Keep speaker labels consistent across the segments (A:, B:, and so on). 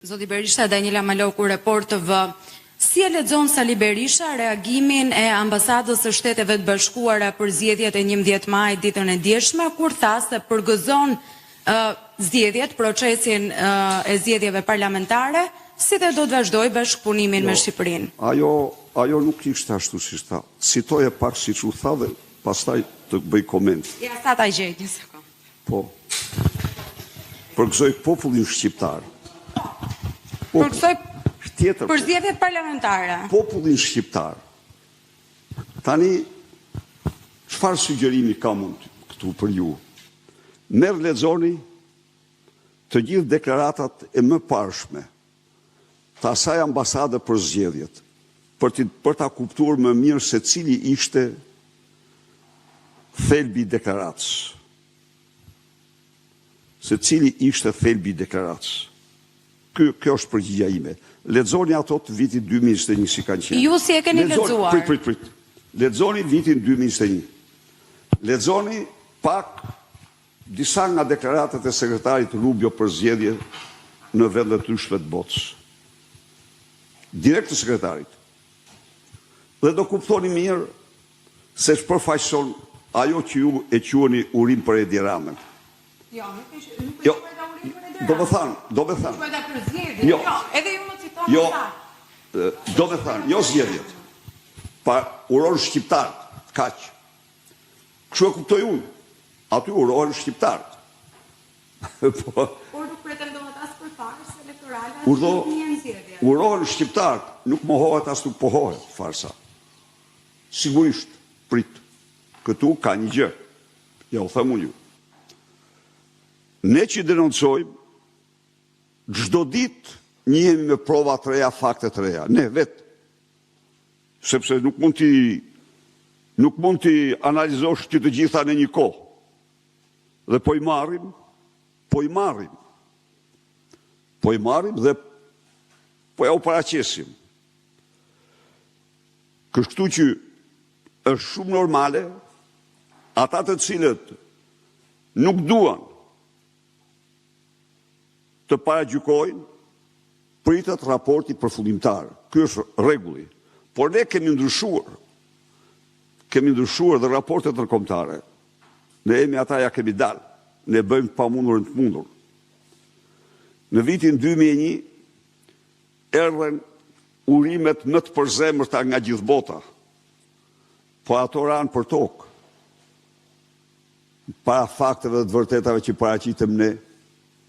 A: Zoti Berisha, Daniela Maloku, Report TV. Si e lexon Sali Berisha reagimin e Ambasadës së Shteteve të Bashkuara për zgjedhjet e 11 majit ditën e djeshme, kur tha se përgëzon zgjedhjet, procesin e zgjedhjeve parlamentare, si dhe do të vazhdojë bashkëpunimin me
B: Jo,
A: Shqipërinë?
B: ajo, ajo nuk ishte ashtu siç tha. Citoje pak siç u tha dhe pastaj të bëj koment.
A: Ja, sa ta gjej një sekondë.
B: Po. Përgëzoj popullin shqiptar.
A: Po. Përgëzoj
B: tjetër.
A: Për zgjedhjet parlamentare.
B: Popullin shqiptar. Tani çfarë sugjerimi kam unë këtu për ju? Merr lexoni të gjithë deklaratat e mëparshme të asaj ambasade për zgjedhjet, për t'i për ta kuptuar më mirë se cili ishte thelbi i deklaratës. Se cili ishte thelbi i deklaratës. Ky, kjo është përgjigja ime. Lexoni ato të vitit 2021 si kanë qenë.
A: Ju si e keni
B: Lexoni,
A: lexuar?
B: prit, prit, prit. Lexoni vitin 2021. Lexoni pak Disa nga deklaratat e sekretarit Rubio për zgjedhje në vende të ndryshme të botës. Direkt të sekretarit. Dhe do kuptoni mirë se ç'përfaqëson ajo që ju e quani urim për Edi Ramën.
A: Jo, nuk e nuk e
B: Jo,
A: quajta urim për Edi
B: do me
A: Ramën.
B: thënë, do me thënë.
A: Quajta për zgjedhje.
B: Jo.
A: Jo, edhe ju më citoni
B: Jo,
A: saktë.
B: do me thënë, jo zgjedhjet. Pa uron shqiptarët, kaq. Kështu e kuptoj unë. Aty urohen shqiptarët.
A: Po. Por nuk pretendohet as për farsë elektorale, as
B: Urdhë,
A: nuk njihen zgjedhjet.
B: urohen shqiptarët, nuk mohohet as nuk pohohet farsa. Sigurisht, prit. Këtu ka një gjë. Ja u them unë ju. Ne që denoncojmë, çdo ditë njihemi me prova të reja, fakte të reja. Ne vetë. Sepse nuk mund t'i nuk mund t'i analizosh ti të gjitha në një kohë. Dhe po i marrim, po i marrim. Po i marrim dhe po ja u paraqesim. Kështu që është shumë normale ata të cilët nuk duan të paragjykojnë, pritet raporti përfundimtar. Ky është rregulli. Por ne kemi ndryshuar. Kemi ndryshuar dhe raportet ndërkombëtare. Ne jemi ata ja kemi dalë. Ne bëjmë të pamundurën të mundur. Në vitin 2001 erdhën urimet më të përzemërta nga gjithë bota. Po ato ranë për tokë. Para fakteve dhe të vërtetave që paraqitëm ne,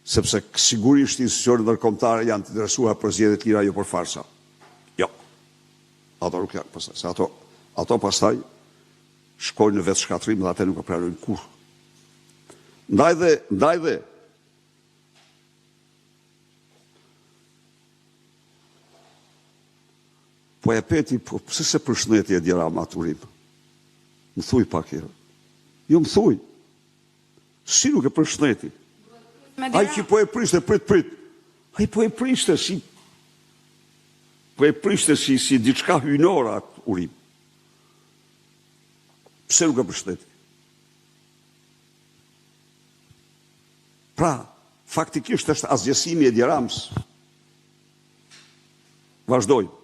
B: sepse sigurisht institucionet ndërkombëtare janë të interesuara për zgjedhje të lira, jo për farsa. Jo. Ato nuk janë pastaj, se ato ato pastaj shkojnë në vetëshkatërrim dhe atë nuk e pranojnë kurrë. Ndaj dhe, ndaj dhe Po e peti, po pse s'e përshëndeti Edi Rama atë urim? Më thuj pak herë. Jo më thuj. Si nuk e përshëndeti? Ai që po e prishte, prit, prit. Ai po e prishte si po e prishte si si diçka hyjnore atë urim. Pse nuk e përshëndeti? Pra, faktikisht është asgjësimi i Edi Ramës. Vazhdojmë.